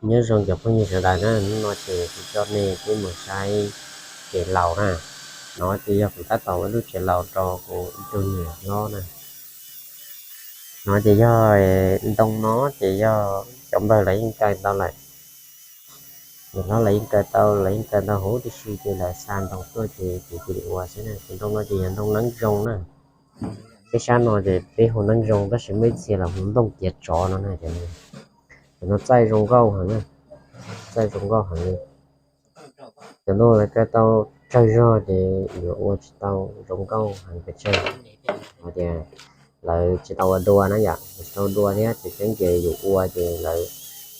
Nyob zoo cov phooj ywg sawv daws na, hnub no ces kuv coj nej peb mus saib tsev laus na. No ces yog kuv tab tom ua lub tsev laus rau kuv ib tug niam hlob na. No ces yog ntoo no ces yog cov npawg lawv yeej kaw tau lawm. Niam hlob lawv yeej kaw tau, lawv yeej kaw tau huv tib si ces lawv xa ntoo tuaj ces kuv cia li ua xwb na. Cov ntoo no ces yog ntoo neeb zoo na. Peb sab no ces peb hu neeb zoo tab sis muaj ib txhia los hu ntoo ciav tsov no na. Cov no txaij zoo nkauj heev na, txaij zoo nkauj heev li. Cov ntoo lawv kaw tau tsawg zog ces yuav ua tsis tau zoo nkauj heev pes tsawg. Hais tias lawv tsis tau ua dua na yom, tsis tau dua thiab ces tseeb ces yus ua ces lawv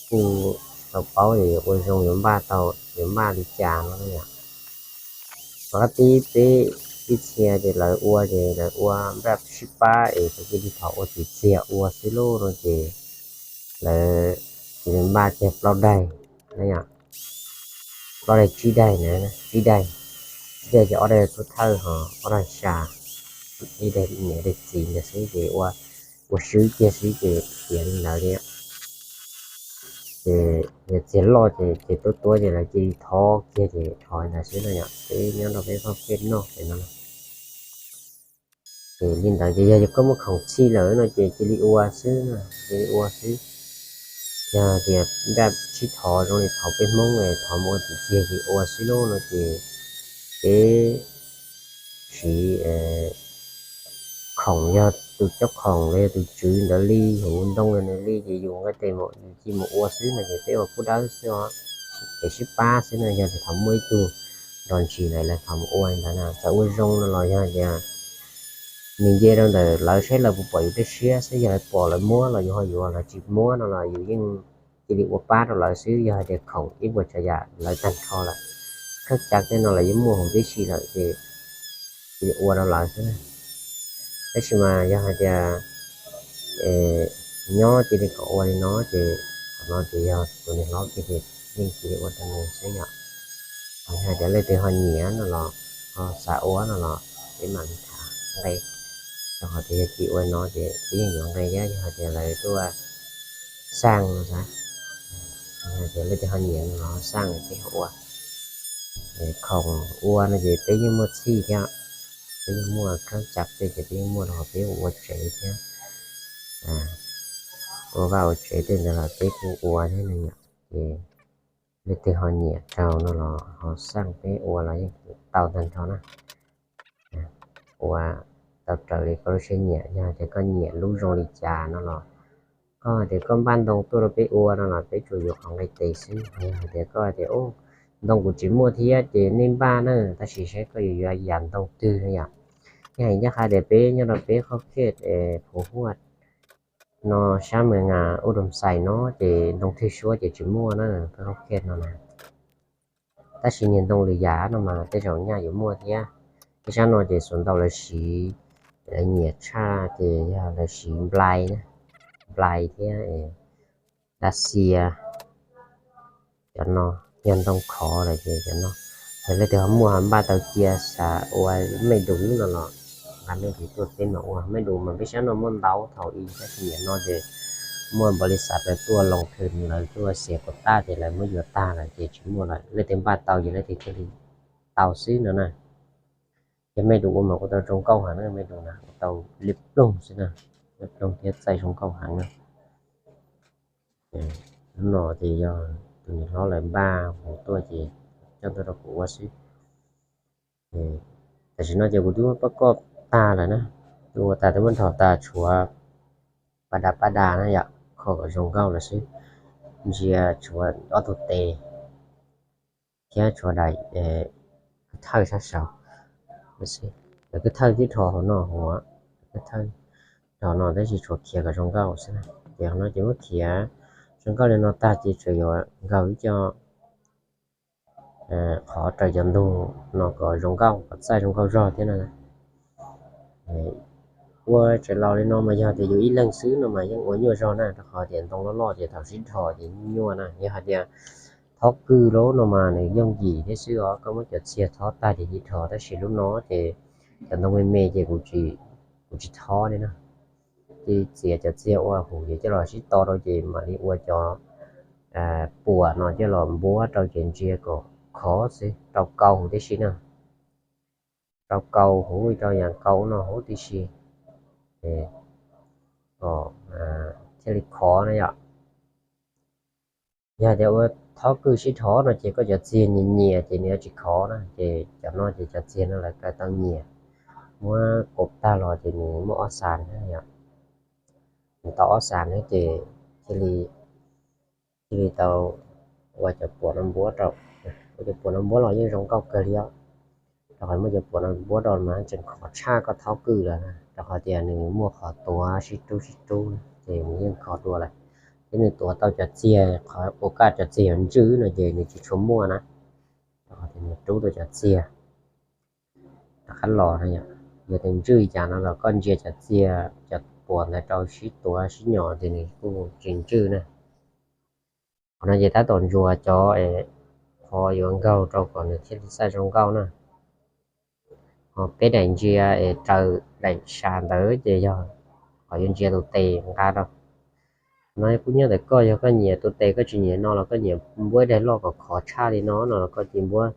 kuj tsis tau paub ces yuav ua zoo yuav npaj tau, yuav npaj li cas no na yom. Qhov tib peb ib txhia ces lawv ua ces lawv ua npaj sib pab es cia li thov ua txiv txiag ua xwb lauj no ces lawv cia li npaj kiag plaub daig na yom, plaub daig tsib daig na, tsib daig, tsib daig ces ob daig tub thawj ho ob daig xya, ib daig niam daig txiv ntawd xwb ces ua, ua swb kiag xwb ces tiav li ntawd li. Ces yog txiag loj ces ces tuab tuab ces lawv cia li thov kiag ces thov li ntawd xwb no yom, peb nyob rau peb qhov peb noj ces no. Ces li ntawd ces yog koj muaj khoom txhij lawm no ces cia li ua xwb, cia li ua xwb. Yog tias npaj sib thov zoo li thov peb Hmoob thov mus ua txiv txiag ces ua xwb lauj no ces peb siv khoom, yog tus cob khoom los yog tus tswv ntawd li, huv ntoo nws li ces yus nqaij tes mus yus cia mus ua xwb no ces peb ua pub dawb xwb os, ces sib pab xwb no. Yog tias thaum muaj ib tug nrog ntsis lawm lawv thov mus ua li ntawd na, txawm ua zoo no los yog tias nws nce rau ntawm lawv saib lawv puas pom yus tej siab xwb, yog lawv pom lawv muab los yus ho yuav, lawv tsis muab no los yus yeej cia li ua pab rau lawv xwb. Yog hais tias khoom ib puas tsav yam lawv tag nrho lawm, khaub cav tej no lawv yeej muaj huv tib si lawm ces cia li ua rau lawv xwb. Tab sis mas yog hais tias nyob cia li kom ua li no ces qhov no ces yog tus niam hlob kiag ces yeej cia li ua rau nws xwb yom. Hais tias leej twg ho nyiam no los ho xav ua no los peb mam li tham nqe, rau qhov tias yog cia ua no ces peb yeej yuav nqe thiab, yog hais tias lawv tuaj xaj no xav, hais tias leej twg ho nyiam no los ho xaj peb ho ua. Khoom ua no ces peb yeej muaj txhij thiab, peb yeej muaj khaub cav tej ces peb yeej muaj rau qhov peb ua tsev thiab, ua vaj ua tsev tej ntawd los peb kuj ua thiab ne yom. Ces leej twg ho nyiam raug no los ho xaj peb ua los yeej tau tag nrho na. Ua tau raws li koj lub siab nyiam, yog tias koj nyiam lub zoo li cas no los, koj hais tias koj npaj ntoo tuaj rau peb ua no los peb tsuas yuav qhov nqaij tes xwb. Yog hais tias koj hais tias ntoo kuv tsis muaj thiab ces nej npaj na, tab sis saib koj yuav yuav yam ntoo twg no yom. Yog hais ncaj qha tias peb nyob rau peb qhov khej Phuv Huaj no sab Mes Nkas Ub Doos Xais no ces ntoo thwj suab ces tsis muaj na, peb qhov khej no na. Tab sis niag ntoo lwm yam no mas tej zaum nyaj yuav muaj thiab. Peb sab no ces xuv ntau lawv siv, lawv nyiam tshaj ces yog lawv siv nplai, nplai thiab dav xia. Cov no yog ntoo khov lawm ces cov no, yog leej twg ho muaj ho npaj tau cia xav ua mej dum no los nqa mej dum tuaj peb mam ua. Mej dum mas peb sab no muaj ntau thaum ub tab sis nim no ces muaj npaum li xav pes tuaj loos thwm lawv tuaj xiam kuas tag ces lawv muab yuav tag lawm ces tsis muaj lawm. Leej twg npaj tau ces leej twg thiaj li tau xwb no na. Yog mej dum ua mas ua tau zoo nkauj heev na, mej dum na ua tau liab ploog xwb na, liab ploog thiab txaij zoo nkauj heev na. Hnub no ces yog tus niam hlob lawv npaj mus tuaj ces coj tuaj rau kuv ua xwb. Tam sim no ces kuv twb muab pab koj tag lawm na, twb ua tag twb muab nrho tag tshuav pab da pab da na yom, kho kom zoo nkauj lawm xwb. Ntsia tshuav ob tug tes thiab tshuav daim kwv thawj sab saud. Daim kwv thawj twb rho hauv no, hauv kwv thawj rho no tab sis tshuav khiav kom zoo nkauj xwb na. Ces qhov no ces muab khiav zoo nkauj li no tag ces tseem yuav nkaug ib co qhov raws cov ntug no kom zoo nkauj, kom txaij zoo nkauj zog thiab no. Ua tsev laus li no mas yog tias yus ib leeg xwb no mas yeej ua nyuaj zog na, rau qhov tias ntoo loj loj ces thaum sib dhos ces nyuaj na. Yog hais tias thob kwj lawm no mas nws yooj yim thiab xwb os, koj muab cov txiag thob tag ces cia dhos, tab sis lub no ces cov ntoo me me ces kuv tsis thob li na. Ces txiav cov txiag ua huv ces coj los sib to rau ces mam li ua cov puam no coj los npuab rau ces ntsia kom khov xwb, rau kaus huv tib si na. Rau kaus huv, rau yam kaus no huv tib si, kom thiaj li khov na yom. Yog tias ua thob kwj sib dhos no ces koj cov txiag nyias nyias ces nws yuav tsis khov na, ces cov no ces cov txiag no lawv kaw tau nyias, muab kaus tag los ces nws muaj ob xas na yom. Nws tau ob xas na ces thiaj li, thiaj li tau ua cov puam no npuab rau. Ua cov puam no npuab los yeej zoo nkauj kawg li os. Rau qhov muaj cov puam no npuab rau mas tseem khov tshaj koj thob kwj lawm, rau qhov tias nws muaj qhov tuav sib rub sib rub ces nws yeej khov dua lawm. Thiab nws tuav tau cov txiag, qhov ua kaj cov txiag yuav ntswj no ces nws tsis tshua muaj na, rau qhov tias nws rub tau cov txiag rov qab los na yom. Yog tias ntswj cas no los koj ntsia cov txiag cov puam ntawd rau sib tuav sib nyom ces nws kuj tsis ntswj na. Qhov no ces tab tom ntsuas cov qhov yuav nkaug rau kom nws thiaj li xaj zoo nkauj na. Ho peb daim ntsia es raws daim sas ntawd ces yog qhov yuav ntsia tus tes nqa rau. No kuj nyob ntawm koj, yog koj nyiam tus tes koj tsis nyiam no los koj nyiam npuab daim loj kom khov tshaj li no no los koj cia npuab,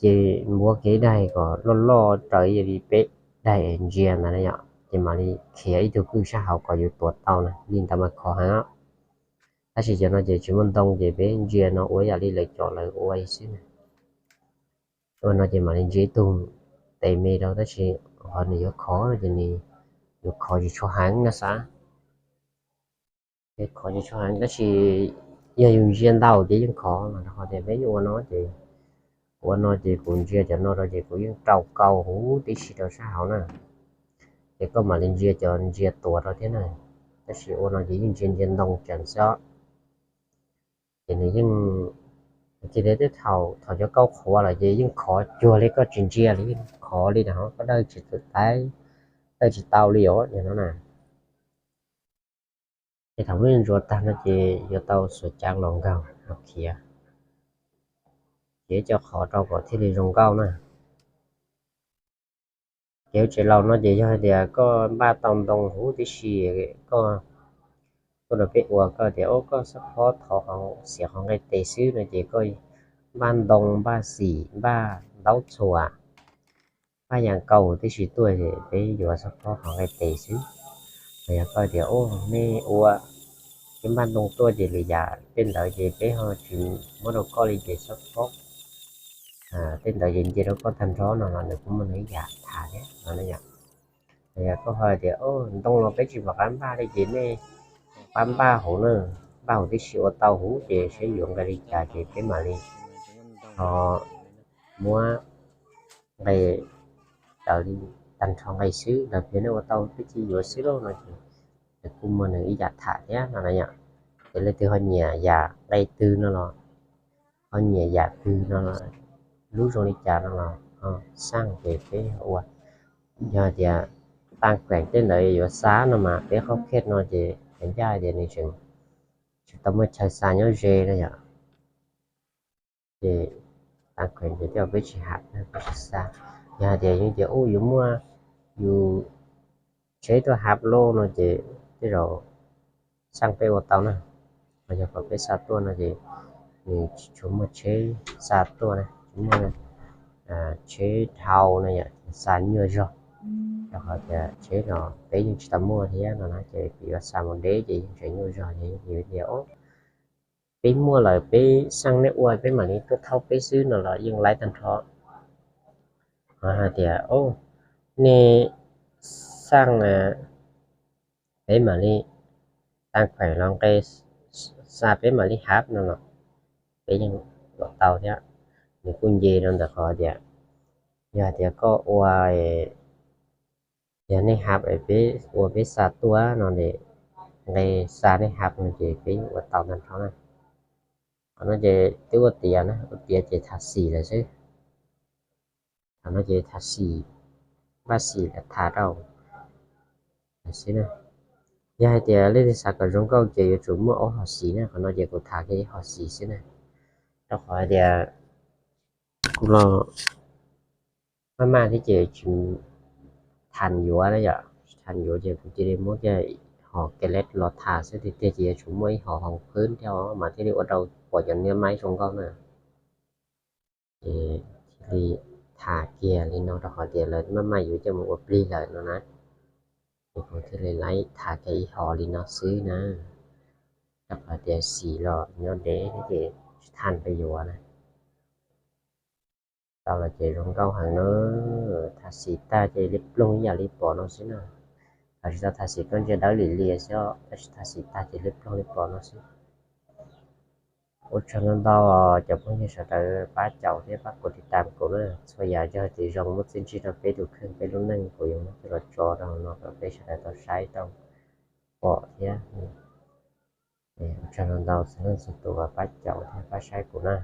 ces npuab kev daig kom loj loj raws li peb daim ntsia ntawd na yom, ces mam li khiav ib tug kwj sab hauv kom yus tuav tau na, li ntawd mas khov heev. Tab sis cov no ces tsis muaj ntoo ces peb ntsia no ua yam li lawv cov lawv ua xwb na. Ua no ces mam li ntsia ib tug tes me rau, tab sis qhov nws yuav khov ces nws yuav khov tsis tshua heev no xav. Khov tsis tshua heev tab sis yog yus ntsia ntau ces yeej khov, rau qhov tias peb ua no ces, ua no ces kuv ntsia cov no rau ces kuv yeej rau kaus huv tib si rau sab hauv na, ces koj mam li ntsia cov ntsia tuav rau thiab na. Tab sis ua no ces yeej ntsia ntsia ntoo tseem xwb. Ces nws yeej, ces tej thaum, thaum cov kaus qhuav lawm ces yeej khov cuag li koj tsis ntsia li, yeej khov li na, koj dawj tsis tau li os no na. Ces thaum muab ntsuas tag no ces yuav tau xuas cav los nkaug los khiav, khiav cov qhov rau kom thiaj li zoo nkauj na. Kev ua tsev laus no ces yog hais tias koj npaj tau ntoo huv tib si, koj tuaj rau peb ua, koj tias koj xab phob thov xiav qhov nqaij tes xwb no ces koj npaj ntoo, npaj xim, npaj ntaub txhuam, npaj yam kaus tib si tuaj ces peb yuav xab phob qhov nqaij tes xwb. Los yog koj tias nej ua, peb npaj ntoo tuaj ces lwm yam tej ntawd ces peb ho tsis muab rau koj li ces xab phob tej ntawd ces nce rau koj tag nrho no los nws kuj muaj nws ib yam tham thiab no yom. Los yog koj ho tias ntoo los peb tsis pom qab npaj li ces nej pab npaj hauv na, npaj hauv tib si ua tau huv ces seb yuav nqe li cas ces peb mam li ho muab nqe raws li tag nrho nqe xwb, los yog nej ua tau peb cia yuav xwb lauj no ces nws kuj muaj nws ib yam tham thiab no na yom. Ces leej twg ho nyiam yam nqe twg no los, ho nyiam yam twg no los, lub zoo li cas no los ho xaj ces peb ua. Yog tias tag kheej tej ntawd yuav xa no mas peb qhob khej no ces ncaj tias nws tseem tsis tau muaj chaw xa nyob ze no yom. Ces tag kheej ces tej zaum peb tsis hab, peb tsis xa. Yog hais tias yus tias ub yus muaj yus tsheb tuaj hab lauj no ces tej zaum xaj peb ua tau na. Ho yog kom peb xa tuaj no ces nws tsis tshua muaj tsheb xa tuaj na, tsis muaj tsheb dhau no yom, xa nyuaj zog. Rau qhov tias tsheb no peb yeej tsis tau muaj thiab no na, ces yuav xa mus deb ces yeej tseem nyuaj zog, ces yus tias peb muaj lawm peb xaj nej ua peb mam li tuaj thauj peb xwb no los yeej laib tag nrho. Ho hais tias nej xaj peb mam li tag kheej los nqe xa peb mam li hab no los peb yeej ua tau thiab. Nws kuj nce rau ntawm qhov tias yog tias koj ua, yog nej hab peb ua peb xa tuaj no ces nqe xa nej hab no ces peb yeej ua tau tag nrho na. Qhov no ces twb ua tiav na, ua tiav ces tham xim lawm xwb. Qhov no ces tham xim, npaj xim lawm tham rau xwb na. Yog hais tias leej twg xav kom zoo nkauj ces yuav tsum muaj ob hom xim na, qhov no ces kuv tham kiag ib hom xim xwb na. Rau qhov hais tias kuv los maj maj thiab ces tsis tham yuav na yom, tsis tham yuav ces kuv cia li muab kiag hom ke leb los tham xwb tiag tiag ces yuav tsum muaj ib hom hoos phwb thiab os mas thiaj li ua rau pom cov niag maib zoo nkauj na. Ces thiaj li tham kiag li no rau qhov tias lawv maj mam yuav coj mus ua plig lawm no na. Ces kuv thiaj li laib tham kiag ib hom li no xwb na. Rau qhov tias xim los nyob deb thiab ces tsis tham peb yuav na. Tau los ces zoo nkauj heev na. Tham xim tag ces li ploog ib yam li pom no xwb na. Hos tsis tau tham xim koj ntsia dawb lim lias xwb, tab sis tham xim tag ces li ploog li pom no xwb. Ua tsaug ntau ntau cov phooj ywg sawv daws pab caum thiab pab kuv tiv tam kuv na. Txhua yam yog tias zoo muaj txiaj ntsig rau peb tus kheej peb lub neej kuv yuav muab coj los tso rau no kom peb sawv daws tau saib tau pom thiab. Ua tsaug ntau ntau txhua leej txhua tus uas pab caum thiab pab saib kuv na.